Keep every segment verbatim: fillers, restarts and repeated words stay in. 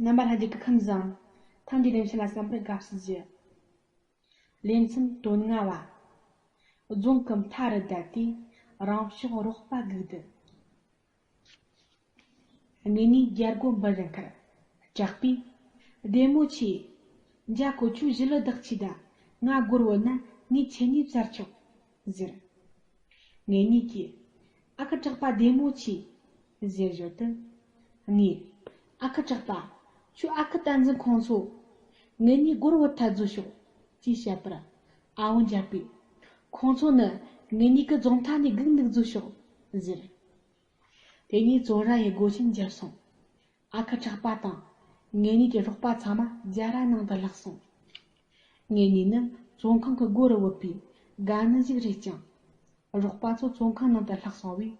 རྣམ་པ་ལྷན་རྒྱས་སྐུ་ཁམས་བཟང་། ཐེངས་འདིའི་ལེ་ཚན་ལ་གསན་པར་དགའ་བསུ་ཞུ། ལེ་ཚན་དོན་ལྔ་བ། རྫོང་གི་མཐའ་རུ་བསྡད་དེ་རང་ཕྱོགས་རོགས་པ་སྒུག་འདུག་ངེད་གཉིས་རྒྱལ་སྒོ་འབུད་རན་ཁར། གྲགས་པས། བདེ་མོ་ཆེ། འཇའ་ཁོ་ཁྱོད་ཞི་ལུ་བདག་ཆས་ད་ང་སྒོར་བུད་ན་ངས་ཁྱེད་གཉིས་བཙལ་ཆོག་ཟེར། ངེད་གཉིས་ཀྱིས། ཨ་ཁུ་གྲགས་པ་བདེ་མོ་ཆེ། ཟེར་ཞོར་དུ། ངས། ཨ་ཁུ་གྲགས་པ། ཁྱོད་ཨ་ཁུ་བསྟན་འཛིན་ཁོང་ཚོ། ངེད་གཉིས་སྒོར་བུད་ཐལ་བཟོ་ཤོག་ཅེས་བཤད་པར། ཨ་བོ་འཇའ་པས། ཁོང་ཚོ་ནི་ངེད་གཉིས་ཀྱི་རྫོང་མཐའ་ནས་སྒུག་འདུག་བཟོ་ཤོག་ཟེར། དེ་ནས་བཙོན་ར་ཡི་སྒོ་ཆེན་འཇབ་སོང་། ཨ་ཁུ་གྲགས་པ་དང་ངེད་གཉིས་ཀྱི་རོགས་པ་ཚང་མ་རྒྱ་ར་ནང་དུ་ལྷག་སོང་། ངེད་གཉིས་ནི་བཙོན་ཁང་གི་སྒོ་རུ་བུད་པའི་དགའ་ནི་ཞིག་རེད་ཀྱང་། རོགས་པ་ཚོ་བཙོན་ཁང་ནང་དུ་ལྷག་སོང་བས་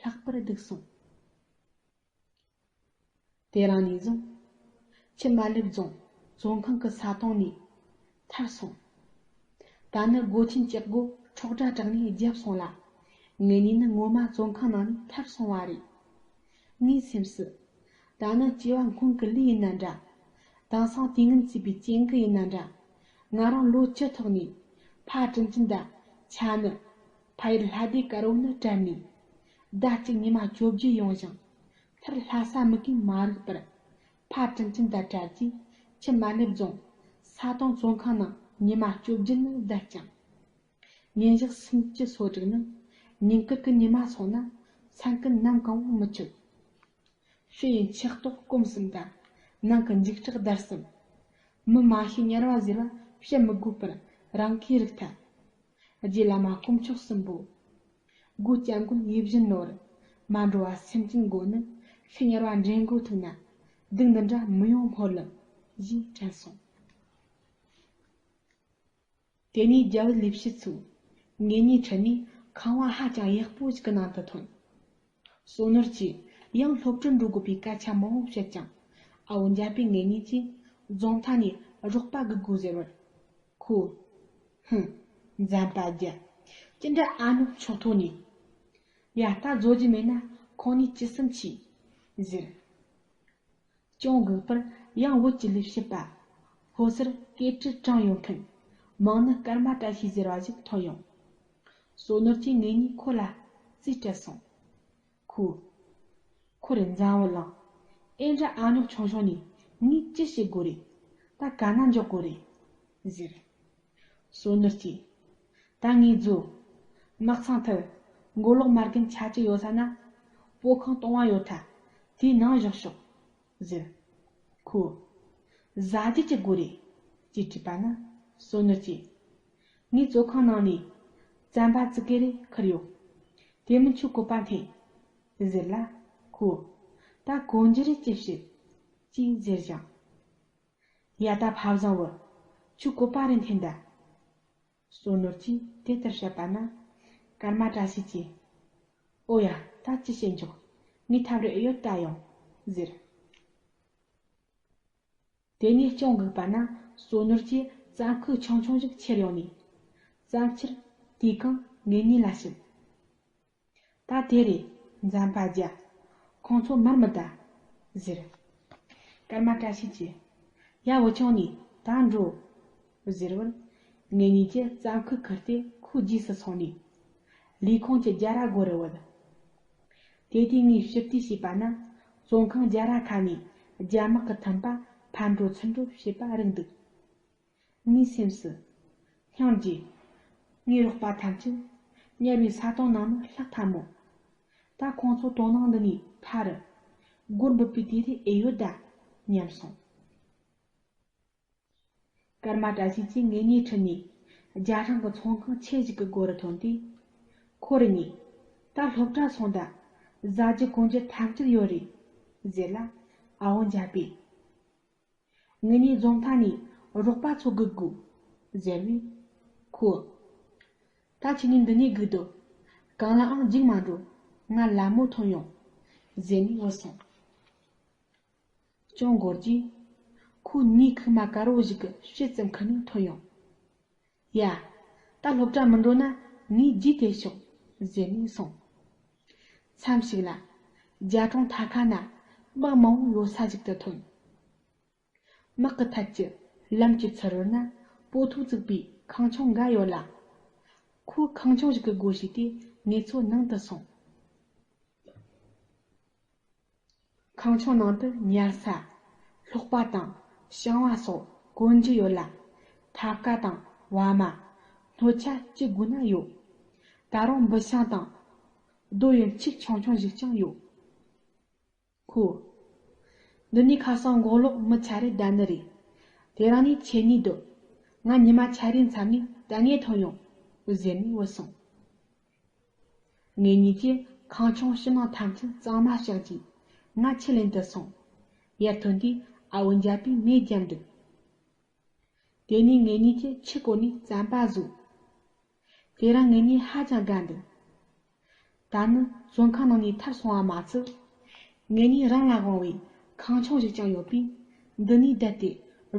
ལྷག་པར་སྡུག་སོང་། དེ་རིང་ནས་བཟུང་། ཆུ་དམར་ལེབ་རྫོང་བཙོན་ཁང་གི་ས་དོང་ནས་ཐར་སོང་། ད་ནི་སྒོ་ཆེན་གཅིག་སྒོ་ཁྲོག་སྒྲ་གྲགས་ནས་རྒྱབ་སོང་ལ། ངེད་གཉིས་ནི་ངོ་མ་བཙོན་ཁང་ནང་ནས་ཐར་སོང་བ་རེད། ངའི་སེམས་སུ། ད་ནི་སྐྱེ་བ་སྔོན་གྱི་ལས་ཡིན་ན་འདྲ། དེང་སང་དུས་ངན་བརྩིས་པའི་རྐྱེན་གྱིས་ཡིན་ན་འདྲ། ང་རང་ལོ་བཅུ་ཐོག་ནས་ཕ་དྲིན་ཅན་དང་ཆ་ནི་ཕ་ཡུལ་ལྷ་སྡེ་དཀར་བོ་ནི་བྲལ་ནས། ཟླ་གཅིག་ཉི་མ་བཅོ་བརྒྱད་ཡོང་ཞིང་། མཐར་ལྷ་ས་མུ་གེས་མ་རིག་པར། ཕ་དྲིན་ཅན་དང་བྲལ་རྗེས་ཆུ་དམར་ལེབ་རྫོང་ས་དོང་བཙོན་ཁང་ནང་ཉི་མ་བཅོ་བརྒྱད་ནི་བསྡད་ཀྱང་། ཉིན་ཞག་སུམ་ཅུ་སོ་དྲུག་ནི་ཉིན་དཀར་གྱི་ཉི་མ་སོང་ན་མཚན་གྱི་ནམ་གང་བོ་མི་ཆོད། ཕྱི་ཡི་འཁྱག་ལྟོགས་སྐོམ་གསུམ་དང་ནང་གི་འཇིགས་སྐྲག་བརྡར་གསུམ། མི་མ་ཤི་དམྱལ་བ་ཟེར་བ་བཤད་མི་དགོས་པར་རང་གིས་རིག་ཐལ། རྗེ་བླ་མ་དཀོན་མཆོག་གསུམ་པོ། སྒོ་སྐྱ་མགོན་ཡིད་བཞིན་ནོར། མ་འགྲོ་བ་སེམས་ཅན་མགོན་ནི་ཕྱི་དམྱལ་བ་འདྲེན་མགོ་ཐུག་ན། སྡུག་འདི་འདྲ་མི་ཡོང་སྨོན་ལམ། ཞེས་དྲན་སོང་། དེ་ནས་རྒྱ་བོད་ལས་བྱེད་ཚོས་ངེད་གཉིས་ཁྲིད་ནས་ཁང་བ་ཧ་ཅང་ཡག་པོ་ཞིག་གི་ནང་དུ་ཐོན། བསོད་ནོར་གྱིས་ཡང་སློབ་གྲྭར་འགྲོ་དགོས་པའི་སྐད་ཆ་མང་བོ་བཤད་ཀྱང་། ཨ་བོ་འཇའ་པས་ངེད་གཉིས་ཀྱིས་རྫོང་མཐའ་ནས་རོགས་པ་སྒུག་དགོས་ཟེར་བར། ཁོས། ཧུམ། འཛེམ་པ་རྒྱལ། ཅི་འདྲ་ཨ་ནུ་མཆོག་ཐོག་ནས། ཡ་ད་བཟོ་རྒྱུ་མེད་ན་ཁོང་གཉིས་ཅི་སེམས་ཆེ། ཟེར། ཅུང་སྒུག་པར་ཡང་བོད་ཀྱི་ལས་བྱེད་པ། ཕོ་གསར་སྐད་ཀྲི་ཀྲང་ཡོང་མཁན། མིང་ནི་སྐར་མ་བཀྲ་ཤིས་ཟེར་བ་ཞིག་ཐོན་ཡོང་། བསོད་ནོར་གྱིས་ངེད་གཉིས་ཁོ་ལ་རྩིས་སྤྲད་སོང་། ཁོས། ཁོ་རེ་འཛམ་བུ་གླིང་། ཨེ་འདྲ་ཨ་ཉོག་ཆུང་ཆུང་ནས་ངས་ཅི་བྱེད་དགོས་རེད། ད་ག་ན་འཇོག་དགོས་རེད། ཟེར། བསོད་ནོར་གྱིས། ད་ངས་རྫོ། དམག་ཚང་ཐུབ། མགོ་ལོག་མ་རྒན་ཆ་གཅིག་ཡོད་ས་ན། སྤོ་ཁང་སྟོང་བ་ཡོད་ཐལ། དེའི་ནང་བཞག་ཤོག་ཟེར། ཁོས། ཟ་རྒྱུ་ཅི་དགོས་རེད། ཅེས་དྲིས་པ་ན། བསོད་ནོར་གྱིས། ངའི་བཙོན་ཁང་ནང་ནས། རྩམ་པ་ཙི་གེ་རེ་ཁུར་ཡོད། དེ་མིན་ཁྱོད་བཀོད་པ་འཐེན། ཟེར་ལ། ཁོས། ད་གོན་རྒྱུ་རེ་ཅི་བྱེད། ཅེས་ཟེར་ཞིང་། ཡ་ད་ཕ་བཟང་བུ། ཁྱོད་བཀོད་པ་རེ་འཐེན་ད། བསོད་ནོར་གྱིས་དེ་ལྟར་བཤད་པ་ན། སྐར་མ་བཀྲ་ཤིས་ཀྱིས། ཨོ་ཡ། ད་ཅི་བྱེད་འཇོག་ངས་ཐབས་རེ་ཨེ་ཡོད་ད་ཡོང་། ཟེར། དེ་ནས་ཅུང་སྒུག་པ་ན་བསོད་ནོར་གྱིས་རྩམ་ཁུག་ཆུང་ཆུང་ཞིག་ཁྱེར་ཡོང་ནས། རྩམ་ཕྱུར་དེའི་སྒང་ངེད་གཉིས་ལ་བྱིན། ད་དེ་རེད། འཛམ་པ་རྒྱལ། ཁོང་ཚོ་མར་མི་ད། ཟེར། སྐར་མ་བཀྲ་ཤིས་ཀྱིས། ཡ་བུ་ཆུང་ནས་ད་འགྲོ། ཟེར་བར། ངེད་གཉིས་ཀྱིས་རྩམ་ཁུག་ཁུར་ཏེ་ཁོའི་རྗེས་སུ་སོང་ནས། ལས་ཁུངས་ཀྱི་རྒྱ་ར་སྒོ་རུ་བུད། དེ་དུས་ངས་ཞིབ་ལྟས་བྱས་པ་ན། བཙོན་ཁང་རྒྱ་ར་ཁ་ནས་རྒྱ་དམག་གི་ཐུམ་པ་ཕར་འགྲོ་ཚུར་འགྲོ་བྱེད་པ་རིག་འདུག་ངའི་སེམས་སུ། སྙིང་རྗེ། ངའི་རོགས་པ་ཐམས་ཅད་དམྱལ་བའི་ས་དོང་ནང་ན་ལྷག་ཐལ་མོད། ད་ཁོང་ཚོ་དོ་སྣང་འདི་ནས་ཕར་སྒོར་འབུད་པའི་དུས་རེ་ཨེ་ཡོད་ད་སྙམ་སོང་། སྐར་མ་བཀྲ་ཤིས་ཀྱིས་ངེད་གཉིས་ཁྲིད་ནས་རྒྱ་རང་གི་ཚོང་ཁང་ཆེ་ཞིག་གི་སྒོ་རུ་ཐོན་ཏེ། ཁོ་རེ་གཉིས། ད་སློབ་གྲྭ་སོང་ད། ཟ་རྒྱུ་གོན་རྒྱུ་ཐམས་ཅད་ཡོད་རེད། ཟེར་ལ། ཨ་བོ་འཇའ་པས། ངེད་གཉིས་རྫོང་མཐའ་ནས་རོགས་པ་ཚོ་སྒུག་དགོས། ཟེར་བས། ཁོས། ད་ཁྱེད་གཉིས་འདི་ནས་སྒུག་སྡོད། གང་ལའང་འཇིགས་མ་འགྲོ། ང་ལད་མོ་ཐོན་ཡོང་། ཟེར་ནས་བུད་སོང་། ཅུང་འགོར་རྗེས། ཁོ་ཉེ་ཁུག་མ་དཀར་བོ་ཞིག་གི་ཕྱེད་ཙམ་ཁུར་ནས་ཐོན་ཡོང་། ཡ། ད་སློབ་གྲྭ་མི་འགྲོ་ན་ངས་རྗེས་དེད་ཤོག་ཟེར་ནས་སོང་། མཚམས་ཤིག་ལ། རྒྱ་གྲོང་མཐའ་ཁ་ན་དམག་མང་བོ་ཡོད་ས་ཞིག་ཏུ་ཐོན། དམག་གི་ཐད་ཀྱི་ལམ་གྱི་ཚུར་རོལ་ན་སྤོ་ཐོ་བཙུགས་པའི་ཁང་ཆུང་འགའ་ཡོད་ལ། ཁོས་ཁང་ཆུང་ཞིག་གི་སྒོ་ཕྱེས་ཏེ་ངེད་ཚོ་ནང་དུ་སོང་། ཁང་ཆུང་ནང་དུ་ཉལ་ས། སློག་པ་དང་བཤང་བ་སོགས་གོན་རྒྱུ་ཡོད་ལ། ཐབ་ཀ་དང་བ་མ། སྣོད་ཆ་ཅི་དགོས་ན་ཡོད། ད་རུང་འབུ་ཤིང་དང་རྡོ་ཡི་འཁྱུག་ཆུང་ཆུང་ཞིག་ཀྱང་ཡོད། ཁོས། འདི་ནས་ཁ་སང་མགོ་ལོག་མི་ཆ་རེ་བསྡད་ནི་རེད། དེ་རིང་ནས་ཁྱེད་གཉིས་སྡོད། ང་ཉི་མ་ཆ་རེའི་མཚམས་ནས་ད་ངས་ཐོན་ཡོང་། ཟེར་ནས་བུད་སོང་། ངེད་གཉིས་ཀྱིས་ཁང་ཆུང་ཕྱི་ནང་ཐམས་ཅད་གཙང་མ་བྱས་རྗེས། ང་ཁྱི་ལེན་དུ་སོང་། ཡར་ཐོན་དུས་ཨ་བུ་འཇའ་པས་མེ་བརྒྱབ་འདུག་དེ་ནས་ངེད་གཉིས་ཀྱིས་ཁྱི་བསྐོར་ནས་རྩམ་པ་བཟོས། དེ་རིང་ངེད་གཉིས་ཧ་ཅང་དགའ་འདུག་ད་ནི་བཙོན་ཁང་ནང་ནས་ཐར་སོང་བ་མ་ཚད། ངེད་གཉིས་རང་ལ་དབང་བའི་ཁང་ཆུང་ཞིག་ཀྱང་ཡོད་པས། འདི་ནས་བསྡད་དེ་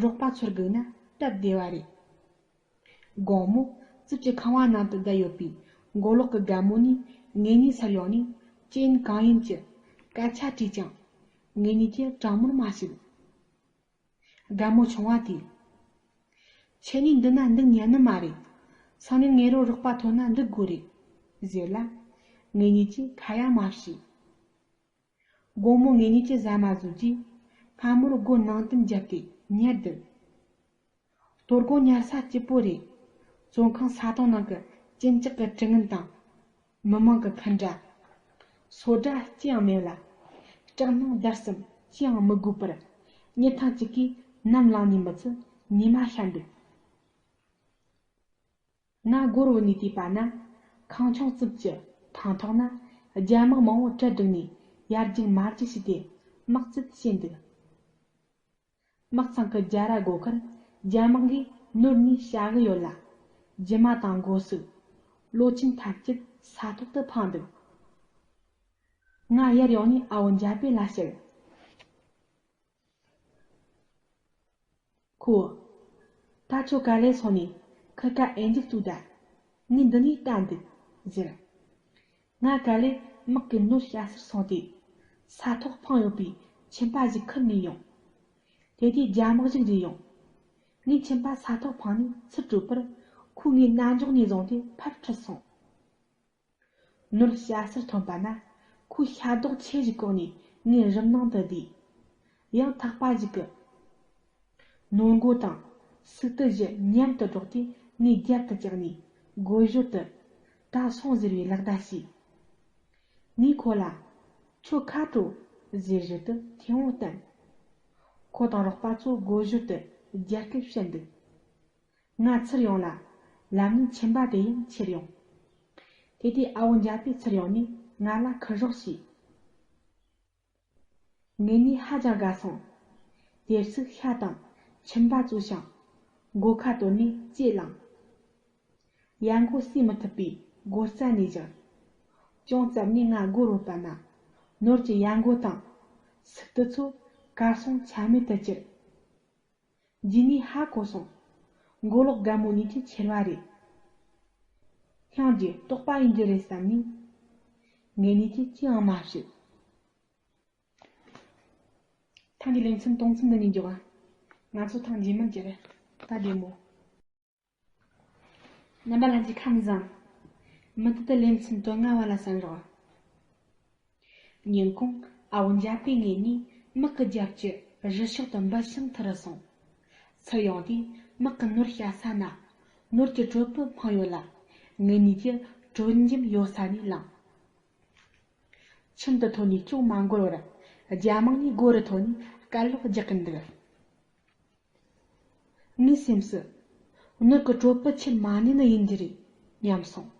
རོགས་པ་ཚོར་སྒུག་ན་སྟབས་བདེ་བ་རེད། དགོང་མོ་རྩིབས་ཀྱི་ཁང་བ་ནང་དུ་བསྡད་ཡོད་པའི་མགོ་ལོག་གི་རྒན་མོ་ནི་ངེད་གཉིས་སར་ཡོང་ནས་རྐྱེན་གང་ཡིན་གྱི་སྐད་ཆ་དྲིས་ཀྱང་། ངེད་གཉིས་ཀྱིས་དྲང་མོར་མ་བཤད། རྒན་མོ་ཆུང་བ་དེས། ཁྱེད་གཉིས་འདི་ན་འདུག་ཉན་ནི་མ་རེད། སང་ཉིན་ངའི་རོགས་པ་ཐོན་ན་འདུག་དགོས་རེད། ཟེར་ལ། ངེད་གཉིས་ཀྱིས་ཁ་ཡ་མ་བྱས། དགོང་མོ་ངེད་གཉིས་ཀྱིས་ཟ་མ་ཟོས་རྗེས། སྔ་མོར་སྒོ་ནང་དུ་འཇབ་སྟེ་ཉལ་འདུག་དོ་དགོང་ཉལ་ས་སྐྱིད་པོ་རེད། བཙོན་ཁང་ས་དོང་ནང་གི་གཅིན་སྐྱག་གི་དྲི་ངན་དང་། མི་མང་གི་འཕུར་སྒྲ། སོ་སྒྲ་ཅི་ཡང་མེད་ལ། སྐྲག་སྣང་བརྡར་གསུམ་ཅི་ཡང་མི་དགོས་པར། སྙི་ཐང་གཅིག་གིས་ནམ་ལངས་ནས་མི་ཚད་ཉི་མ་ཤར་འདུག་ང་སྒོར་བུད་ནས་བལྟས་པ་ན། ཁང་ཆུང་རྩིབས་ཀྱི་ཐང་ཐོག་ན་རྒྱ་དམག་མང་བོ་གྲལ་བསྒྲིགས་ནས་ཡར་རྒྱུག་མར་རྒྱུག་བྱས་ཏེ་དམག་རྩལ་བྱེད་འདུག་དམག་ཚང་གི་རྒྱ་ར་སྒོ་ཁར་རྒྱ་དམག་གིས་ནོར་ནས་བྱ་གི་ཡོད་ལ། རྒྱུ་མ་དང་སྒོ་ཟོག་ལོ་ཆེན་ཐམས་ཅད་ས་ཐོག་ཏུ་འཕངས་འདུག་ང་ཡར་ཡོང་ནས་ཨ་བོ་འཇའ་པེ་ལ་བཤད། ཁོས། ད་ཁྱོད་ག་ལེར་སོང་ནས་ཁུར་ཀ་ཨེ་མཇུག་བཙུགས་ད། ངས་འདི་ནས་ལྟ་འདུག་ཟེར། ང་ག་ལེར་དམག་གི་ནོར་བྱ་སར་སོང་སྟེ། ས་ཐོག་འཕངས་ཡོད་པའི་མཆིན་པ་ཞིག་ཁུར་ནས་ཡོང་། དེ་དུས་རྒྱ་དམག་ཞིག་རེད་ཡོང་། ངས་མཆིན་པ་ས་ཐོག་འཕངས་ནས་ཚུར་བྲོས་པར། ཁོས་ངའི་རྣ་འཇོག་ནས་བཟུང་སྟེ་ཕར་ཁྲིད་སོང་། ནོར་བྱ་སར་ཐོན་པ་ན། ཁོས་ཤ་རྡོག་ཆེ་ཞིག་བཀོག་ནས་ངའི་རུམ་ནང་དུ་བསྡུས། ཡང་ཐག་པ་ཞིག་གིས། ནོར་མགོ་དང་། སུག་ཏི་བཞི་མཉམ་དུ་སྒྲོག་སྟེ་ངའི་རྒྱབ་ཏུ་བཅག་ནས་སྒོ་ཞོར་དུ། ད་སོང་ཟེར་བའི་ལག་བརྡ་བྱས། ངས་ཁོ་ལ། ཁྱོད་ཁ་དྲོ། ཟེར་བཞིན་དུ་མཐེ་བོང་བསྟན། ཁོ་དང་རོགས་པ་ཚོ་སྒོ་ཞོར་དུ་རྒྱབ་སྐད་བཤད་འདུག་ང་ཚུར་ཡོང་ལ། ལམ་ནས་མཆིན་པ་དེ་ཡང་ཁྱེར་ཡོང་། དེ་དུས་ཨ་བོ་འཇའ་པེ་ཚུར་ཡོང་ནས་ང་ལ་ཁུ་རོགས་བྱས། ངེད་གཉིས་ཧ་ཅང་དགའ་སོང་། དེར་ཚིག་ཤ་དང་མཆིན་པ་བཙོས་ཤིང་། མགོ་ཁ་དོར་ནས་ལྕེ་བླངས། ཡ་མགོ་ཟ་མི་ཐུབ་པའི་སྒོ་རྩ་ནས་བཞག་ཅུང་ཙམ་ནས་ང་སྒོར་བུད་པ་ན། ནོར་གྱི་ཡ་མགོ་དང་། སུག་ཏི་ཚོ་གར་སོང་ཆ་མེད་དུ་གྱུར། རྗེས་ནས་ཧ་གོ་སོང་། མགོ་ལོག་རྒན་མོ་གཉིས་ཀྱིས་ཁྱེར་བ་རེད། སྙིང་རྗེ་དོགས་པ་ཡིན་རྒྱུ་རེད་བསམ་ནས། ངེད་གཉིས་ཀྱིས་ཅི་ཡང་མ་བཤད། ཐེངས་འདིའི་ལེ་ཚན་གཏོང་ཚུལ་འདི་ནས་འཇོག་ང་ཚོ་ཐེངས་རྗེས་མར་མཇལ། ད་བདེ་མོ། རྣམ་པ་ལྷན་རྒྱས་ཁམས་བཟང་། མུ་མཐུད་དུ་ལེ་ཚན་དོན་ལྔ་བ་ལ་གསན་རོགས། ཉིན་གུང་ཨ་བོ་འཇའ་པེ་ངེད་གཉིས་དམག་གི་རྒྱབ་ཀྱི་གཞི་ཕྱོགས་དུ་འབུ་ཤིང་འཐུ་རུ་སོང་། ཚུར་ཡོང་དུས་དམག་གི་ནོར་བྱ་ས་ན་ནོར་གྱི་གྲོད་པུ་འཕངས་ཡོད་ལ། ངེད་གཉིས་ཀྱིས་གྲོད་འཇིམ་ཡོད་ས་ནས་བླངས། ཁྱིམ་དུ་ཐོན་ནས་ཅུང་མ་འགོར་བར་རྒྱ་དམག་གཉིས་སྒོ་རུ་ཐོན་ནས་སྐད་ལོག་རྒྱག་གིན་འདུག་ངའི་སེམས་སུ། ནོར་གྱི་གྲོད་པུ་ཁྱེར་མ་ཉན་ནི་ཡིན་རྒྱུ་རེད་སྙམ་སོང་།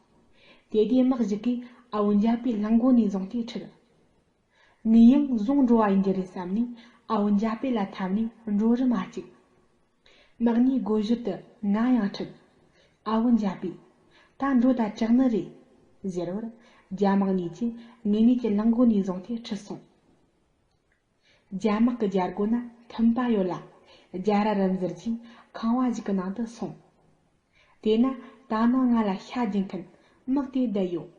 དེ་དུས་དམག་ཞིག་གིས་ཨ་བོ་འཇའ་པེ་ལག་མགོ་ནས་བཟུང་སྟེ་ཁྲིད། ངས་ཡང་བཟུང་འགྲོ་བ་ཡིན་རྒྱུ་རེད་བསམ་ནས་ཨ་བོ་འཇའ་པེ་ལ་འཐམས་ནས་འགྲོ་རུ་མ་བཅུག་དམག་མིའི་སྒོ་ཞོར་དུ་ང་ཡང་ཁྲིད། ཨ་བོ་འཇའ་པེ། ད་འགྲོ་ད་དྲག་ནི་རེད། ཟེར་བར། རྒྱ་དམག་གཉིས་ཀྱིས་ངེད་གཉིས་ཀྱི་ལག་མགོ་ནས་བཟུང་སྟེ་ཁྲིད་སོང་། རྒྱ་དམག་གི་རྒྱལ་སྒོ་ན་ཐུམ་པ་ཡོད་ལ། རྒྱ་ར་རིམ་ཟུར་གྱིས་ཁང་བ་ཞིག་གི་ནང་དུ་སོང་། དེ་ན་ད་ནངས་ང་ལ་ཤ་རྒྱུག་མཁན་དམག་དེ་བསྡད་ཡོད།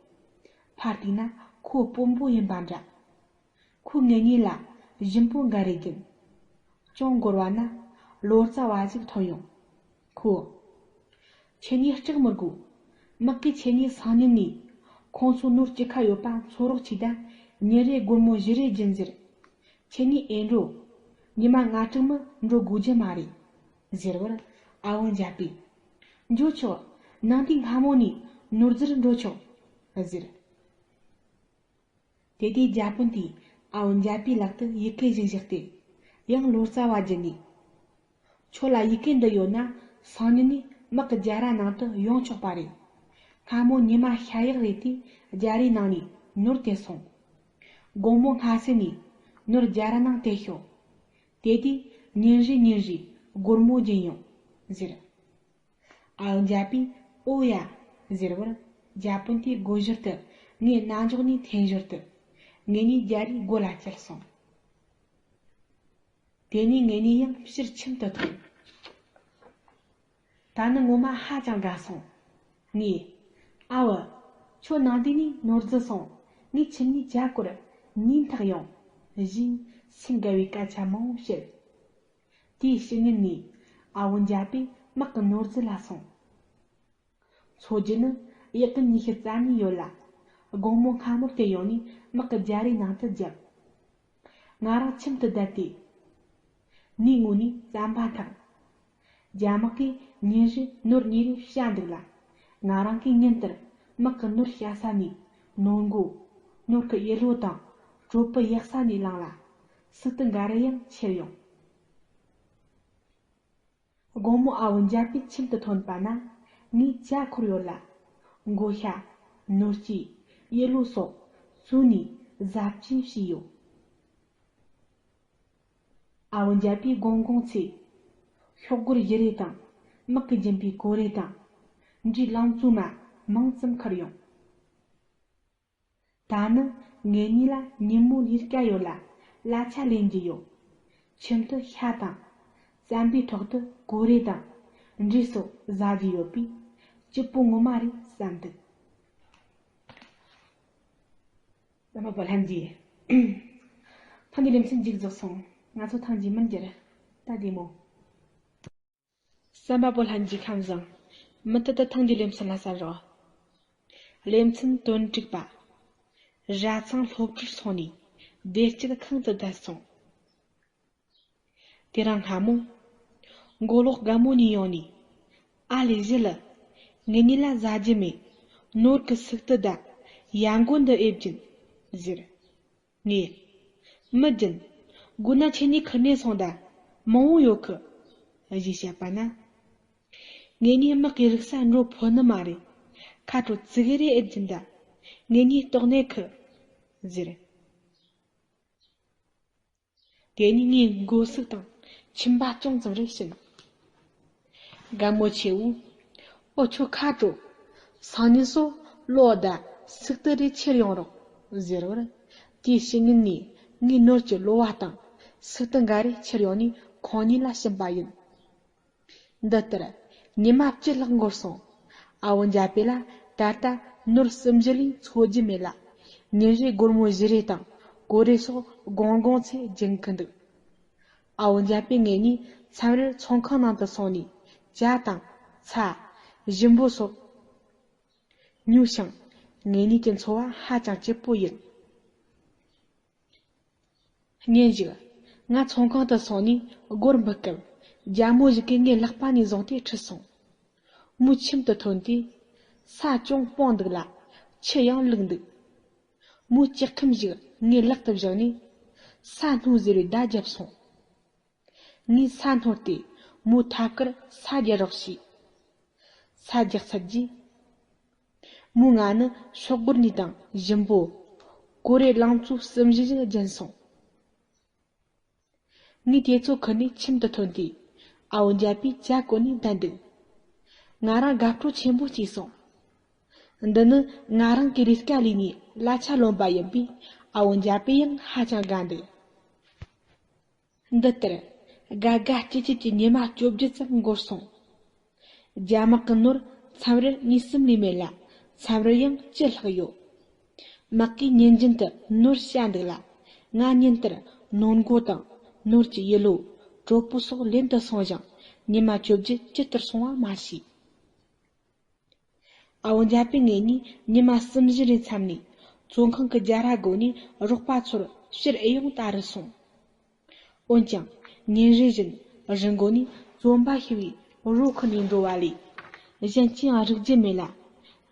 ཕར་བལྟས་ན་ཁོ་དཔོན་པོ་ཡིན་པ་འདྲ། ཁོས་ངེད་གཉིས་ལ་ཞིམ་པོ་འགའ་རེ་བརྒྱབ། ཅུང་འགོར་བ་ན། ལོ་ཙཱ་བ་ཞིག་ཐོན་ཡོང་། ཁོས། ཁྱེད་གཉིས་སྐྲག་མི་དགོས། དམག་གིས་ཁྱེད་གཉིས་སང་ཉིན་ནས་ཁོང་ཚོ་ནོར་གཅིག་ཁ་ཡོད་པ་འཚོལ་རོགས་བྱས་ད། ཉིན་རེ་སྒོར་མོ་བཞི་རེ་སྦྱིན་ཟེར། ཁྱེད་གཉིས་ཨེ་འགྲོ། ཉི་མ་ལྔ་དྲུག་མི་འགྲོ་དགོས་རྒྱུ་མ་རེད། ཟེར་བར། ཨ་བོ་འཇའ་པས། འགྲོ་ཆོག། ནང་དུས་སྔ་མོ་ནས་ནོར་རྫིར་འགྲོ་ཆོག། ཟེར། དེ་དུས་རྒྱ་དཔོན་དེས་ཨ་བོ་འཇའ་པའི་ལག་ཏུ་ཡི་གེ་ཞིག་བཞག་སྟེ། ཡང་ལོ་ཙཱ་བ་བརྒྱུད་ནས། ཁྱོད་ལ་ཡི་གེ་འདི་ཡོད་ན་སང་ཉིན་ནས་དམག་གི་རྒྱ་ར་ནང་དུ་ཡོང་ཆོག་པ་རེད། སྔ་མོ་ཉི་མ་ཤ་ཡག་རེད་དུས་རྒྱ་རའི་ནང་ནས་ནོར་དེ་སོང་། དགོང་མོ་སྔ་སེ་ནས་ནོར་རྒྱ་ར་ནང་དེད་ཤོག། དེ་དུས་ཉིན་རེ་ཉིན་རེ་སྒོར་མོ་སྦྱིན་ཡོང་། ཟེར། ཨ་བོ་འཇའ་པས་ཨོ་ཡ་ཟེར་བར། རྒྱ་དཔོན་དེས་དགོད་ཞོར་དུ་ངའི་རྣ་མཆོག་ནས་འཐེན་ཞོར་དུ། ངེད་གཉིས་རྒྱ་རའི་སྒོ་ལ་བསྐྱལ་སོང་། དེ་ནས་ངེད་གཉིས་ཡང་ཕྱིར་ཁྱིམ་དུ་ཐོན། ད་ནི་ངོ་མ་ཧ་ཅང་དགའ་སོང་། ངས། ཨ་བོ། ཁྱོད་ནང་དུས་ནས་ནོར་རྫི་སོང་། ངས་ཁྱིམ་ནས་ཇ་བསྐོལ། ཉིན་ཐག་ཡོང་། ཞེས་སེམས་དགའ་བའི་སྐད་ཆ་མང་བོ་བཤད། དེའི་ཕྱི་ཉིན་ནས་ཨ་བོ་འཇའ་པས་དམག་གི་ནོར་རྫི་ལ་སོང་། འཚོ་རྒྱུ་ནི་ཡག་གི་ཉི་ཤུ་རྩ་གཉིས་ཡོད་ལ། དགོང་མོ་སྔ་མོར་དེད་ཡོང་ནས་དམག་གི་རྒྱ་རའི་ནང་དུ་བརྒྱབ། ང་རང་ཁྱིམ་དུ་བསྡད་དེ། ནས་ངུ་ནས་རྩམ་པ་འཐག། རྒྱ་དམག་གིས་ཉིན་རེ་ནོར་གཉིས་རེ་བཤའ་འདུག་ལ། ང་རང་གིས་ཉིན་ལྟར་དམག་གི་ནོར་བཤའ་ས་ནས་ནོར་མགོ། ནོར་གི་ཡུ་ལོ་དང་གྲོད་པུ་ཡག་ས་ནས་བླངས་ལ། སུག་ཏུ་འགའ་རེ་ཡང་ཁྱེར་ཡོང་། དགོང་མོ་ཨ་བོ་འཇའ་པའི་ཁྱིམ་དུ་ཐོན་པ་ན། ངས་ཇ་ཁུར་ཡོད་ལ། མགོ་ཤ། ནོར་སྐྱེས། ཡུ་ལོ་སོགས་བཙོས་ནས་བཟའ་བཅའ་བྱས་ཡོད། ཨ་བོ་འཇའ་པས་དགོང་དགོང་ཚེ། ཤོག་སྒོར་བཞི་རེ་དང་། དམག་གིས་སྦྱིན་པའི་གོ་རེ་དང་། འབྲས་ལང་ཚོ་མ་མང་ཙམ་ཁུར་ཡོང་། ད་ནི་ངེད་གཉིས་ལ་ཉིན་མོ་ལས་ཀ་ཡོད་ལ། གླ་ཆ་ལེན་རྒྱུ་ཡོད། ཁྱིམ་དུ་ཤ་དང་། རྩམ་པའི་ཐོག་ཏུ་གོ་རེ་དང་། འབྲས་སོགས་བཟའ་རྒྱུ་ཡོད་པས། སྐྱིད་པོ་ངོ་མ་རེད་བསམ་འདུག། བསམ་པ་པོ་ལྷན་རྒྱས། ཐེངས་འདིའི་ལེ་ཚན་མཇུག་རྫོགས་སོང་། ང་ཚོ་ཐེངས་རྗེས་མར་མཇལ། ད་བདེ་མོ། བསམ་པ་པོ་ལྷན་རྒྱས་ཁམས་བཟང་། མུ་མཐུད་དུ་ཐེངས་འདིའི་ལེ་ཚན་ལ་གསན་རོགས། ལེ་ཚན་དོན་དྲུག་པ། ར་ཚང་སློབ་གྲྭར་སོང་ནས་བདེ་སྐྱིད་ཁང་དུ་བསྡད་སོང་། དེ་རིང་སྔ་མོ། མགོ་ལོག་རྒན་མོ་གཉིས་ཡོང་ནས། ཨ་ལེ་བཞི་ལ། ངེད་གཉིས་ལ་ཟ་རྒྱུ་མེད། ནོར་གི་སུག་ཏུ་ད། ཡ་མགོ་འདི་ཨེ་སྦྱིན། ཟེར། ངས། མི་སྦྱིན། དགོས་ན་ཁྱེད་གཉིས་ཁུར་ནས་སོང་ད། མང་བོ་ཡོད་གི། ཞེས་བཤད་པ་ན། ངེད་གཉིས་དམག་གི་རིག་ས་འགྲོ་ཕོད་ནི་མ་རེད། ཁ་དྲོ་ཙི་གེ་རེ་ཨེ་སྦྱིན་ད། ངེད་གཉིས་ལྟོགས་ནས་ཁུ། ཟེར། དེ་ནས་ངས་མགོ་སུག་དང་མཆིན་པ་ཅུང་ཙམ་རེ་ཕྱིན། རྒན་མོ་ཆེ་བོས། ཨོ་ཁྱོད་ཁ་དྲོ། སང་ཉིན་སོ་ལོ་ཟླ་སུག་ཏུ་རེ་ཁྱེར་ཡོང་རོགས། ཟེར་བར། དེའི་ཕྱི་ཉིན་ནས་ངས་ནོར་གྱི་ལོ་བ་དང་སུག་ཏུ་འགའ་རེ་ཁྱེར་ཡོང་ནས་ཁོང་གཉིས་ལ་བྱིན་པ་ཡིན། འདི་ལྟར་ཉི་མ་བཅུ་ལྷག་འགོར་སོང་། ཨ་བོ་འཇའ་པེ་ལ་ད་ལྟ་ནོར་གསུམ་བཞི་ལས་འཚོ་རྒྱུ་མེད་ལ། ཉིན་རེ་སྒོར་མོ་བཞི་རེ་དང་གོ་རེ་སོགས་དགོང་དགོང་ཚེ་སྦྱིན་གི་འདུག། ཨ་བོ་འཇའ་པེ་ངེད་གཉིས་མཚམས་རེར་ཚོང་ཁང་ནང་དུ་སོང་ནས་ཇ་དང་ཚྭ། ཞིམ་པོ་སོགས་ཉོས་ཤིང་། ངེད་གཉིས་ཀྱི་འཚོ་བ་ཧ་ཅང་སྐྱིད་པོ་ཡིན། ཉིན་ཞིག། ང་ཚོང་ཁང་དུ་སོང་ནས་སྒོར་འབུད་སྐབས་རྒྱ་མོ་ཞིག་གིས་ངའི་ལག་པ་ནས་བཟུང་སྟེ་ཁྲིད་སོང་། མོའི་ཁྱིམ་དུ་ཐོན་དུས། ས་ཅུང་སྤུངས་འདུག་ལ། ཆུ་ཡང་བླུགས་འདུག། མོའི་ལྕགས་ཁེམ་ཞིག་ངའི་ལག་ཏུ་བཞག་ནས། ས་སྣོད་ཟེར་བའི་བརྡ་བརྒྱབ་སོང་། ངས་ས་སྣོད་དེ་མོའི་ཐབ་ཀར་ས་རྒྱག་རོགས་བྱས། ས་རྒྱག་ཚར་རྗེས། མོས་ང་ནི་ཤོག་སྒོར་གཉིས་དང་ཞིམ་པོ། གོ་རེ་ལང་ཚོ་གསུམ་བཞི་ཞིག་སྦྱིན་སོང་། ངས་དེ་ཚོ་ཁུར་ནས་ཁྱིམ་དུ་ཐོན་དུས། ཨ་བོ་འཇའ་པེ་ཇ་བསྐོལ་ནས་བསྡད་འདུག། ང་རང་དགའ་སྤྲོ་ཆེན་པོ་སྐྱེས་སོང་། འདི་ནི་ང་རང་གི་རེས་འགའ་ལས་ནས་གླ་ཆ་ལོན་པ་ཡིན་པས། ཨ་བོ་འཇའ་པེ་ཡང་ཧ་ཅང་དགའ་འདུག། འདི་ལྟར་དགའ་དགའ་སྐྱིད་སྐྱིད་ཀྱི་ཉི་མ་བཅོ་བརྒྱད་ཙམ་འགོར་སོང་། རྒྱ་དམག་གི་ནོར་མཚམས་རེར་གཉིས་གསུམ་ལས་མེད་ལ། མཚམས་རེར་ཡང་བཅུ་ལྷག་ཡོད། དམག་གིས་ཉིན་རྒྱུན་དུ་ནོར་བཤའ་འདུག་ལ། ང་ཉིན་ལྟར་ནོར་མགོ་དང་ནོར་གྱི་ཡུ་ལོ། གྲོགས་པོ་སོགས་ལེན་དུ་སོང་ཞིང་། ཉི་མ་བཅོ་བརྒྱད་ཇི་ལྟར་སོང་བ་མ་ཤེས། ཨ་བོ་འཇའ་པེ་ངེད་གཉིས་ཉི་མ་གསུམ་བཞི་རེའི་མཚམས་ནས་བཙོན་ཁང་གི་རྒྱ་ར་སྒོ་ནས་རོགས་པ་ཚོར་ཕྱིར་ཨེ་ཡོང་ལྟ་རུ་སོང་། འོན་ཀྱང་ཉིན་རེ་བཞིན་རི་མགོ་ནས་བཙོན་པ་ཤི་བའི་རོ་ཁུར་ནས་འགྲོ་བ་ལས་གཞན་ཅི་ཡང་རིག་རྒྱུ་མེད་ལ།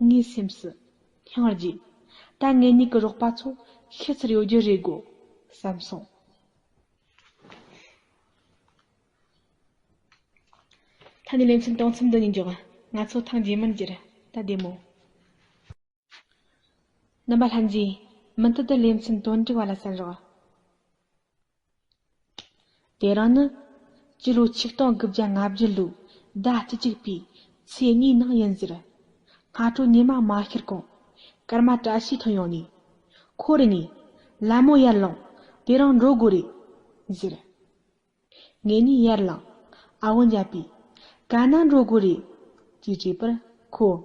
ངའི་སེམས་སུ། སྙིང་རྗེ། ད་ངེད་གཉིས་ཀྱི་རོགས་པ་ཚོ་ཤི་ཚར་ཡོད་རྒྱུ་རེད་དགོ་བསམ་སོང་། ད་ནི་ལེ་ཚན་དོན་ཚན་འདི་ནས་འཇོག་ང་ཚོ་ཐེངས་རྗེས་མར་མཇལ། ད་བདེ་མོ། རྣམ་པ་ལྷན་རྒྱས། མུ་མཐུད་དུ་ལེ་ཚན་དོན་དྲུག་པ་ལ་གསན་རོགས། དེ་རིང་ནི་སྤྱི་ལོ་ཆིག་སྟོང་དགུ་བརྒྱ་ལྔ་བཅུ་ལོའི་ཟླ་བཅུ་གཅིག་པའི་ཚེས་གཉིས་ནང་ཡིན་ཟེར། སྔ་དྲོ་ཉི་མ་མ་ཤར་གོང་སྐར་མ་བཀྲ་ཤིས་ཐོན་ཡོང་ནས། ཁོ་རེ་ནས། ལ་མོ་ཡར་ལངས། དེ་རིང་འགྲོ་དགོས་རེད་ཟེར། ངེད་གཉིས་ཡར་ལངས། ཨ་བོ་འཇའ་པེ། ག་ན་འགྲོ་དགོས་རེད་ཅེས་དྲིས་པར་ཁོས།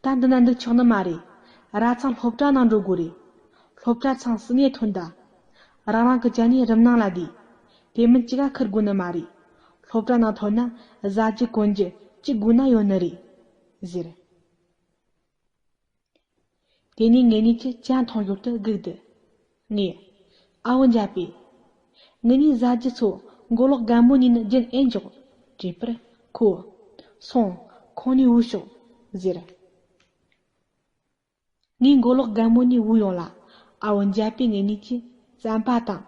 ད་འདི་ན་འདུག་ཆོག་ནི་མ་རེད། ར་ཚང་སློབ་གྲྭ་ནང་འགྲོ་དགོས་རེད། སློབ་གྲྭ་ཚང་སྲིད་ནས་ཐོན་ད། རང་རང་གི་ཅ་ནས་རུམ་ནང་ལ་བསྡད། དེ་མིན་ཅི་ག་ཁུར་དགོས་ནི་མ་རེད། སློབ་གྲྭ་ནང་ཐོན་ན་བཟའ་རྒྱུ་གོན་རྒྱུ་ཅི་དགོས་ན་ཡོད་ནི་རེད་ཟེར། དེ་ནས་ངེད་གཉིས་ཀྱི་ཅ་འཐུང་ཞོར་དུ་སྒུག་འདུག་ངས། ཨ་བོ་འཇའ་པེ། ངེད་གཉིས་བཟའ་རྒྱུ་ཚོ་མགོ་ལོག་རྒན་མོ་གཉིས་ནི་རྒྱུན་ཨེ་འཇོག་དྲིས་པར་ཁོས། སོང་། ཁོང་ནས་བུད་ཤོག་ཟེར། ངས་མགོ་ལོག་རྒན་མོ་གཉིས་བུད་ཡོང་ལ། ཨ་བོ་འཇའ་པེ་ངེད་གཉིས་ཀྱིས་རྩམ་པ་དང་།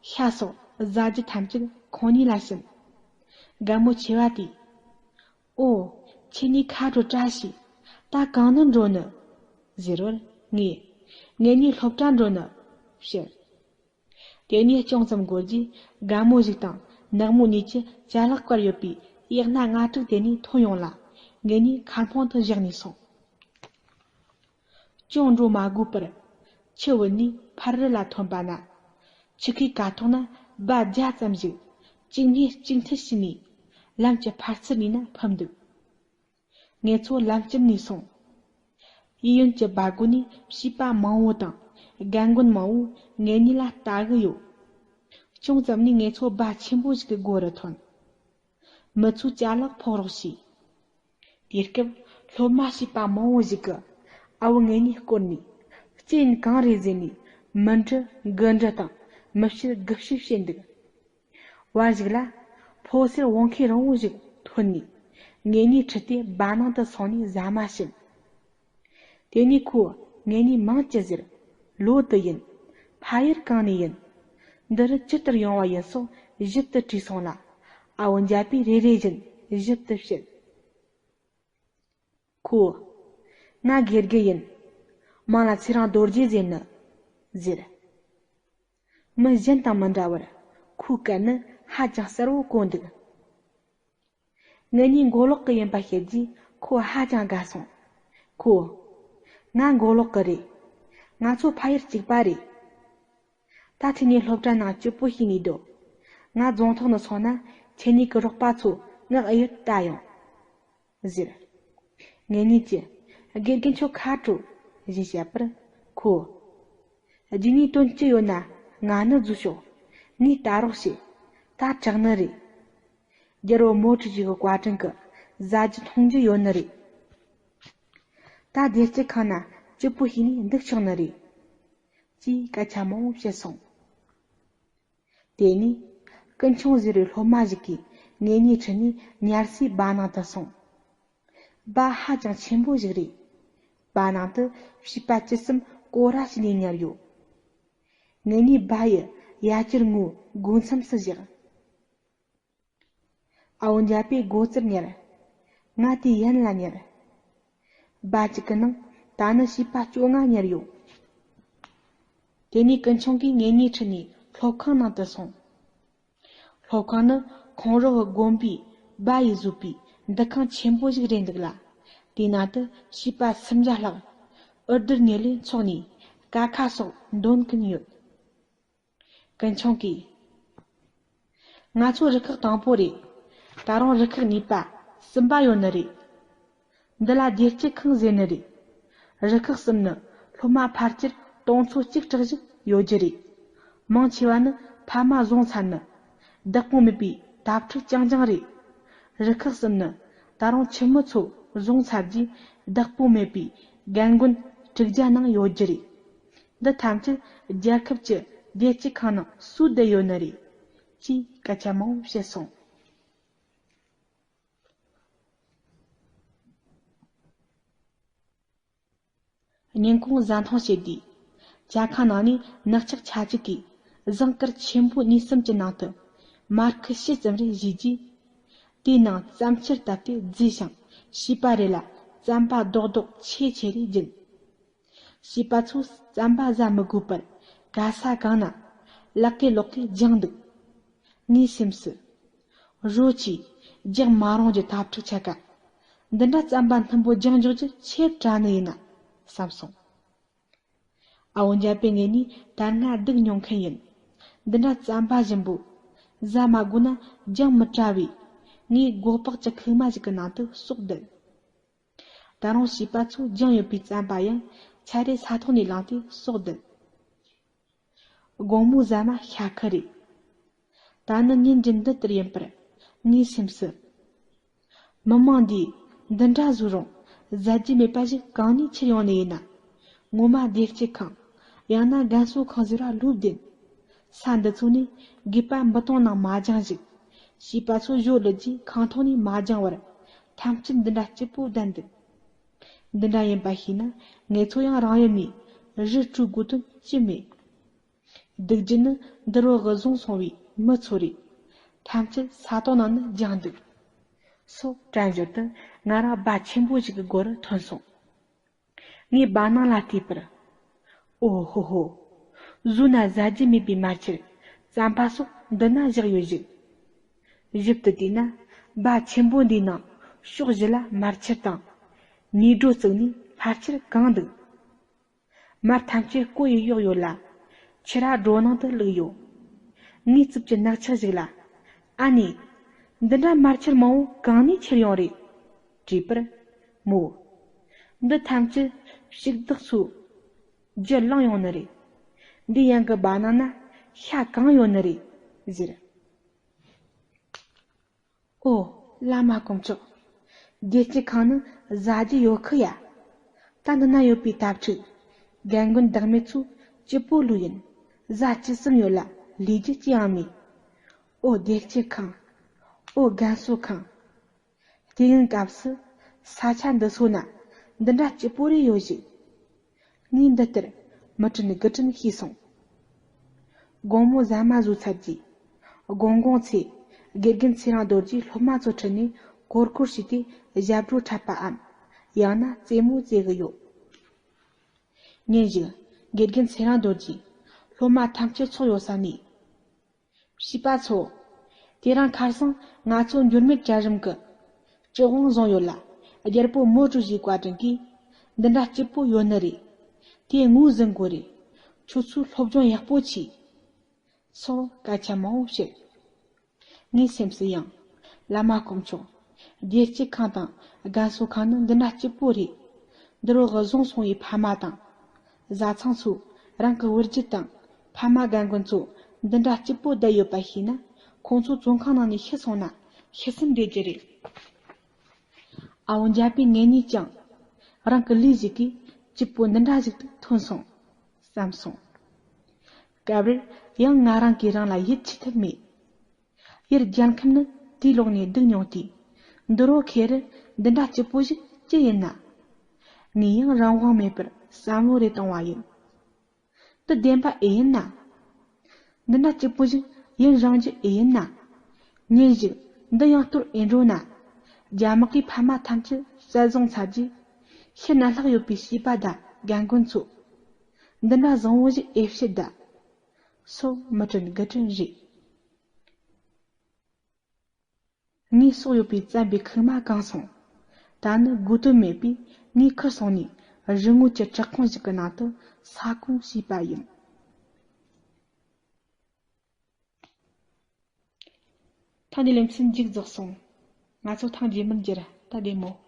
ཤ་སོགས་བཟའ་རྒྱུ་ཐམས་ཅད་ཁོང་གཉིས་ལ་བྱིན། རྒན་མོ་ཆེ་བ་དེས། ཨོ། ཁྱེད་གཉིས་ཁ་དྲོ་བཀྲ་ཤིས། ད་གང་ནས་འགྲོ་ནི། ཟེར་བར་ངས། ངེད་གཉིས་སློབ་གྲྭ་འགྲོ་ནི། ཕྱིར། དེ་ནས་ཅུང་ཙམ་འགོར་རྗེས་རྒན་མོ་ཞིག་དང་ནག་མོ་གཉིས་ཀྱི་ཅ་ལག་བསྐོར་ཡོད་པའི་གཡག་སྣ་ལྔ་དྲུག་དེ་ནས་ཐོན་ཡོང་ལ། ངེད་གཉིས་ཁ་སྤང་དུ་བཞག་ནས་སོང་། ཅུང་འགྲོ་མ་དགོས་པར། ཆུ་བུད་ནས་ཕ་རི་ལ་ཐོན་པ་ན། ཆུ་ཁའི་ཀ་ཐོག་ན་སྦ་བརྒྱ་ཙམ་ཞིག་གཅིག་སྣེ་གཅིག་མཐུད་བྱས་ནས་ལམ་གྱི་ཕར་ཚུར་གཉིས་ན་ཕུབ་འདུག་ངེད་ཚོ་ལམ་སྐྱིད་ནས་སོང་། གཡས་གཡོན་གྱི་སྦ་སྒོ་ནས་བྱིས་པ་མང་བོ་དང་རྒན་རྒོན་མང་བོས་ངེད་གཉིས་ལ་ལྟ་གི་ཡོད། ཅུང་ཙམ་ནས་ངེད་ཚོ་སྦ་ཆེན་པོ་ཞིག་གི་སྒོ་རུ་ཐོན། མི་ཚོས་ཅ་ལག་ཕོག་རོགས་བྱས། དེ་སྐབས་སློབ་མ་བྱིས་པ་མང་བོ་ཞིག་གིས་ཨ་བོ་ངེད་གཉིས་བསྐོར་ནས། ལྕེ་ཡིན་གང་རེད་ཟེར་ནས་མི་འདྲི་དགུ་འདྲི་དང་མི་བཤད་དགུ་བཤད་བཤད་འདུག་བར་ཞིག་ལ། ཕོ་གསར་བོང་ཁེ་རིང་བོ་ཞིག་ཐོན་ནས། ངེད་གཉིས་ཁྲིད་དེ་སྦ་ནང་དུ་སོང་ནས་ཟ་མ་བྱིན། དེ་ནས་ཁོས་ངེད་གཉིས་མིང་ཅི་ཟེར། ལོ་དུ་ཡིན། ཕ་ཡུལ་གང་ནས་ཡིན། འདི་རུ་ཇི་ལྟར་ཡོང་བ་ཡིན་སོགས་ཞིབ་ཏུ་དྲིས་སོང་ལ། ཨ་བོ་འཇའ་པེས་རེ་རེ་བཞིན་ཞིབ་ཏུ་བཤད། ཁོས། ང་དགེ་རྒན་ཡིན། མིང་ལ་ཚེ་རིང་རྡོ་རྗེ་ཟེར་ནི། ཟེར། མི་གཞན་དང་མི་འདྲ་བར་ཁོའི་སྐད་ནི་ཧ་ཅང་གསལ་བོ་གོ་འདུག་ངེད་གཉིས་མགོ་ལོག་གི་ཡིན་པ་བཤད་རྗེས་ཁོ་ཧ་ཅང་དགའ་སོང་། ཁོས། ང་མགོ་ལོག་གི་རེད། ང་ཚོ་ཕ་ཡུལ་གཅིག་པ་རེད། ད་ཁྱེད་གཉིས་སློབ་གྲྭ་ནང་སྐྱིད་པོ་བྱས་ནས་སྡོད། ང་རྫོང་ཐོག་ནས་སོང་ན་ཁྱེད་གཉིས་ཀྱི་རོགས་པ་ཚོ་ངའི་ཨ་ཡུལ་ལྟ་ཡོང་། ཟེར། ངེད་གཉིས་ཀྱིས། དགེ་རྒན་མཆོག་ཁ་དྲོ། ཞེས་བཤད་པར་ཁོས། རྗེས་ནས་དོན་ཅི་ཡོད་ན་ང་ནི་བཟོས་ཤོག་ངས་ལྟ་རོགས་བྱེད། ད་དྲག་ནི་རེད། རྒྱལ་བོ་མོ་ཁྲི་ཞིག་གི་བཀའ་དྲིན་གྱིས་བཟའ་རྒྱུ་འཐུང་རྒྱུ་ཡོད་ནི་རེད། ད་བདེ་སྐྱིད་ཁང་ན་སྐྱིད་པོ་བྱས་ནས་འདུག་ཆོག་ནི་རེད། ཅེས་སྐད་ཆ་མང་བོ་བཤད་སོང་། དེ་ནས་ཀུན་འཁྱོངས་ཟེར་བའི་སློབ་མ་ཞིག་གིས་ངེད་གཉིས་ཁྲིད་ནས་ཉལ་སའི་སྦ་ནང་དུ་སོང་། སྦ་ཧ་ཅང་ཆེན་པོ་ཞིག་རེད། སྦ་ནང་དུ་བྱིས་པ་བཅུ་གསུམ་སྐོར་ར་བྱས་ནས་ཉལ་ཡོད། ངེད་གཉིས་སྦ་ཡི་ཡ་གྱལ་ངོའི་སྒོ་མཚམས་སུ་བཞག་ཨ་བོ་འཇའ་པེ་སྒོ་རྩར་ཉལ། ང་དེའི་ཡན་ལ་ཉལ། སྦ་གཅིག་གི་ནང་ད་ནི་བྱིས་པ་བཅོ་ལྔ་ཉལ་ཡོད། དེ་ནས་ཀུན་འཁྱོངས་ཀྱིས་ངེད་གཉིས་ཁྲིད་ནས་སློབ་ཁང་ནང་དུ་སོང་། སློབ་ཁང་ནི་ཁོང་རང་གི་དགོན་པའི་སྦ་ཡིས་བཟོས་པའི་འདུ་ཁང་ཆེན་པོ་ཞིག་རེད་འདུག་ལ། དེའི་ནང་དུ་བྱིས་པ་སུམ་བརྒྱ་ལྷག་འུར་སྡུར་ཉེ་ལས་འཚོགས་ནས་ཀ་ཁ་སོགས་འདོན་གྱིན་ཡོད། ཀུན་འཁྱོངས་ཀྱིས། ང་ཚོ་རུ་ཁག་དང་པོ་རེད། ད་རུང་རུ་ཁག་གཉིས་པ་གསུམ་པ་ཡོད་ནི་རེད། འདི་ལ་བདེ་སྐྱིད་ཁང་ཟེར་ནི་རེད། རུ་ཁག་གསུམ་ནི་སློབ་མ་ཕལ་ཆེར་སྟོང་ཚོ་གཅིག་དྲུག་ཞིག་ཡོད་རྒྱུ་རེད། མང་ཆེ་བ་ནི་ཕ་མ་བཟུང་ཚར་ནི། བདག་པོ་མེད་པའི་དྭ་ཕྲུག་རྐྱང་རྐྱང་རེད། རུ་ཁག་གསུམ་ནི་ད་རུང་ཁྱིམ་མི་ཚོ་བཟུང་ཚར་རྗེས་བདག་པོ་མེད་པའི་རྒན་རྒོན་དྲུག་བརྒྱ་ནང་ཡོད་རྒྱུ་རེད། འདི་ཐམས་ཅད་རྒྱལ་ཁབ་ཀྱི་བདེ་སྐྱིད་ཁང་ནང་སུས་བསྡད་ཡོད་ནི་རེད། ཅེས་སྐད་ཆ་མང་པོ་བཤད་སོང་། སྙིང་ཁོང་བཟའ་འཐུང་བྱེད་དུས། ཇ་ཁང་ནང་ནས་ནག་ཆག་ཆ་གཅིག་གིས་ཟངས་དཀར་ཆེན་པོ་གཉིས་གསུམ་གྱི་ནང་དུ་མར་ཁུ་བྱི་ཙམ་རེ་བཞེས་རྗེས། དེའི་ནང་རྩམ་ཕྱུར་བཏབ་སྟེ་བརྫིས་ཤིང་། བྱིས་པ་རེ་ལ་རྩམ་པ་རྡོག་རྡོག་ཆེ་ཆེ་རེ་བརྒྱུད། བྱིས་པ་ཚོས་རྩམ་པ་ཟ་མི་དགོས་པར་ག་ས་གང་ན་ལག་གེ་ལོག་གེ་སྦྱངས་འདུག་ངའི་སེམས་སུ། རོ་ཆེ། རྒྱག་མ་རུང་གི་དྭ་ཕྲུག་ཆ་ག་འདི་འདྲ་རྩམ་པ་སྣུམ་པོ་སྦྱངས་འཇོག་རྒྱུ་ཆེར་དྲག་ནི་ཡིན་ན་བསམ་སོང་། ཨ་བོ་འཇའ་པེ་ངེད་གཉིས་ད་སྔ་སྡུག་མྱོང་མཁན་ཡིན། འདི་འདྲ་རྩམ་པ་ཞིམ་པོ་ཟ་མ་དགོས་ན་སྦྱངས་མི་དྲ་བས། ངས་སྒོ་ལྤགས་ཀྱི་ཁུག་མ་ཞིག་གི་ནང་དུ་སྲོག་བསྡད། ད་རུང་བྱིས་པ་ཚོས་སྦྱངས་ཡོད་པའི་རྩམ་པ་ཡང་ཆ་རེ་ས་ཐོག་ནས་བླངས་ཏེ་སྲོག་བསྡད། དགོང་མོ་ཟ་མ་ཤ་ཁུ་རེད། ད་ནི་ཉིན་རྒྱུན་འདི་ལྟར་ཡིན་པར་ངའི་སེམས་སུ། མི་མང་འདིས་འདི་འདྲ་བཟོ་རུང་ཟ་རྒྱུ་མེད་པ་ཞིག་གང་ནས་ཁྱེར་ཡོང་ནི་ཡིན་ན། ངོ་མ་བདེ་སྐྱིད་ཁང་། ཡང་ན་རྒན་གསོ་ཁང་ཟེར་བ་ལོབས་བདེན། ས་འདི་ཚོ་ནས་སྒོས་པ་འབུ་སྡོང་ནང་མ་སྦྱངས་ཞིག་བྱིས་པ་ཚོ་ཞོ་ལུད་ཀྱིས་ཁང་ཐོག་ནས་མ་སྦྱངས་བར་ཐམས་ཅད་འདི་འདྲ་སྐྱིད་པོ་བསྡད་འདུག་འདི་འདྲ་ཡིན་པ་ཤེས་ན་ངེད་ཚོ་ཡང་རང་ཡུལ་ནས་རི་བྲོས་དགོས་དོན་ཅི་མེད། སྡུག་རྒྱུ་ནི་འདི་རུ་གི་བཟུང་སོང་བའི་མི་ཚོ་རེད། ཐམས་ཅད་ས་ཐོག་ནང་ནས་སྦྱངས་འདུག་སོ་དྲན་ཞོར་དུ་ང་རང་སྦ་ཆེན་པོ་ཞིག་གི་སྒོ་རུ་ཐོན་སོང་། ངས་སྦ་ནང་ལ་བལྟས་པར། ཨོ་ཧོ་ཧོ། བཟོས་ན་ཟ་རྒྱུ་མེད་པའི་མར་ཆུར་རྩམ་པ་སོགས་འདི་ན་བཞག་ཡོད་ཞིག་ཞིབ་ཏུ་བལྟས་ན་སྦ་ཆེན་པོ་འདིའི་ནང་ཕྱོགས་བཞི་ལ་མར་ཆུ་དང་། ཉིས་སྒྲོ་བཙུགས་ནས་ཕར་ཆུར་གང་འདུག་མར་ཐམས་ཅད་བརྐོས་ཡི་གཡོགས་ཡོད་ལ། ཕྱུར་ར་སྒྲོ་ནང་དུ་བླུགས་ཡོད། ངའི་རྩིབས་ཀྱི་ནག་ཆག་ཞིག་ལ། ཨ་ནེ། འདི་འདྲ་མར་ཆུར་མང་བོ་གང་ནས་ཁྱེར་ཡོང་རེད། དྲིས་པར། མོ། འདི་ཐམས་ཅད་ཕྱུགས་བདག་ཚོས་རྒྱུ་བླངས་ཡོང་ནི་རེད། འདི་ཡང་གི་སྦ་ནང་ན་ཤ་གང་ཡོད་ནི་རེད། ཟེར། ཨོ། བླ་མ་དཀོན་མཆོག་བདེ་སྐྱིད་ཁང་ནི་ཟ་རྒྱུ་ཡོད་ཁི་ཡ། ད་འདི་ན་ཡོད་པའི་དྭ་ཕྲུག་རྒན་རྒོན་བདག་མེད་ཚོ་སྐྱིད་པོ་ལོས་ཡིན། ཟ་ཅི་བསམ་ཡོད་ལ་ལས་རྒྱུ་ཅི་ཡང་མེད། ཨོ་བདེ་སྐྱིད་ཁང་། ཨོ་རྒན་གསོ་ཁང་། དུས་ཡུན་སྐབས་སུ་ས་ཆ་འདི་སོ་ན་འདི་འདྲ་སྐྱིད་པོ་རེ་ཡོད་ཞིག་ངས་འདི་ལྟར་མི་དྲན་དགུ་དྲན་ཤེས་སོང་། དགོང་མོ་ཟ་མ་ཟོས་ཚར་རྗེས། དགོང་དགོང་ཚེ་དགེ་རྒན་ཚེ་རིང་རྡོ་རྗེས་སློབ་མ་ཚོ་ཁྲིད་ནས་གོར་གོར་བྱས་ཏེ་ཞབས་བྲོ་འཁྲབ་པའམ། ཡང་ན་རྩེད་མོ་རྩེ་གི་ཡོད། ཉིན་ཞིག་དགེ་རྒན་ཚེ་རིང་རྡོ་རྗེས་སློབ་མ་ཐམས་ཅད་ཚོགས་ཡོད་ས་ནས། བྱིས་པ་ཚོ། དེ་རིང་ཁ་སང་ང་ཚོ་འབྱོར་མེད་གྲལ་རིམ་གྱི་སྤྱི་དབང་བཟུང་ཡོད་ལ། རྒྱལ་པོ་མོ་ཀྲུའུ་ཞིའི་བཀའ་དྲིན་གྱིས་འདི་འདྲ་སྐྱིད་པོ་ཡོད་ནི་རེད། དེ་ངོས་ཟིན་དགོས་རེད། ཁྱོད་ཚོས་སློབ་སྦྱོང་ཡག་པོ་བྱོས། སོགས་སྐད་ཆ་མང་བོ་བཤད། ངའི་སེམས་སུ་ཡང་། བླ་མ་དཀོན་མཆོག་བདེ་སྐྱིད་ཁང་དང་རྒན་གསོ་ཁང་ནི་འདི་འདྲ་སྐྱིད་པོ་རེད། འདི་རུ་གི་བཟུང་སོང་བའི་ཕ་མ་དང་། བཟའ་ཚང་ཚོས་རང་གི་བུ་རྒྱུད་དང་ཕ་མ་རྒན་རྒོན་ཚོ་འདི་འདྲ་སྐྱིད་པོ་བསྡད་ཡོད་པ་ཤེས་ན། ཁོང་ཚོ་བཙོན་ཁང་ནང་ནས་ཤི་སོང་ན་ཤི་སེམས་བདེ་རྒྱུ་རེད། ཨ་བོ་འཇའ་པེ་ངེད་གཉིས་ཀྱང་རང་གི་ལུས་ཞིག་གིས་སྐྱིད་པོ་འདི་འདྲ་ཞིག་ཏུ་ཐོན་སོང་བསམ་སོང་། སྐབས་རེར་ཡང་ང་རང་གིས་རང་ལ་ཡིད་ཆེས་ཐུབ་མེད། ཡར་རྒྱལ་ཁམས་ནི་དེའི་ལོག་ནས་སྡུག་མྱོང་དུས། འདི་རུ་ཁེ་རི་འདི་འདྲ་སྐྱིད་པོ་ཞིག་ཅི་ཡིན་ན། ངས་ཡང་རང་དབང་མེད་པར་བསམ་བློ་རེ་བཏང་བ་ཡིན། འདི་བདེན་པ་ཨེ་ཡིན་ན། འདི་འདྲ་སྐྱིད་པོ་ཞིག་ཡུན་རིང་རྒྱུ་ཨེ་ཡིན་ན། ཉིན་ཞིག་འདི་ཡང་གཏོར་ཨེ་འགྲོ་ན། རྒྱ་དམག་གིས་ཕ་མ་ཐམས་ཅད་བསད་བཟུང་ཚར་རྗེས། ཤི་ན་ལྷག་ཡོད་པའི་བྱིས་པ་དང་རྒན་རྒོན་ཚོ། འདི་འདྲ་བཟང་བོ་ཞིག་ཨེ་བྱེད་ད། སོ་མི་དྲན་དགུ་དྲན་རེད། ངའི་སྲོག་ཡོད་པའི་རྩམ་པའི་ཁུག་མ་གང་སོང་། ད་ནི་དགོས་དོན་མེད་པས་ངས་ཁུར་སོང་ནས་རི་ངོས་ཀྱི་བྲག་ཁུང་ཞིག་གི་ནང་དུ་ས་ཁུང་བྱས་པ་ཡིན། ཐེངས་འདིའི་ལེ་ཚན་མཇུག་རྫོགས་སོང་། ང་ཚོ་ཐེངས་རྗེས་མར་མཇལ། ད་བདེ་མོ།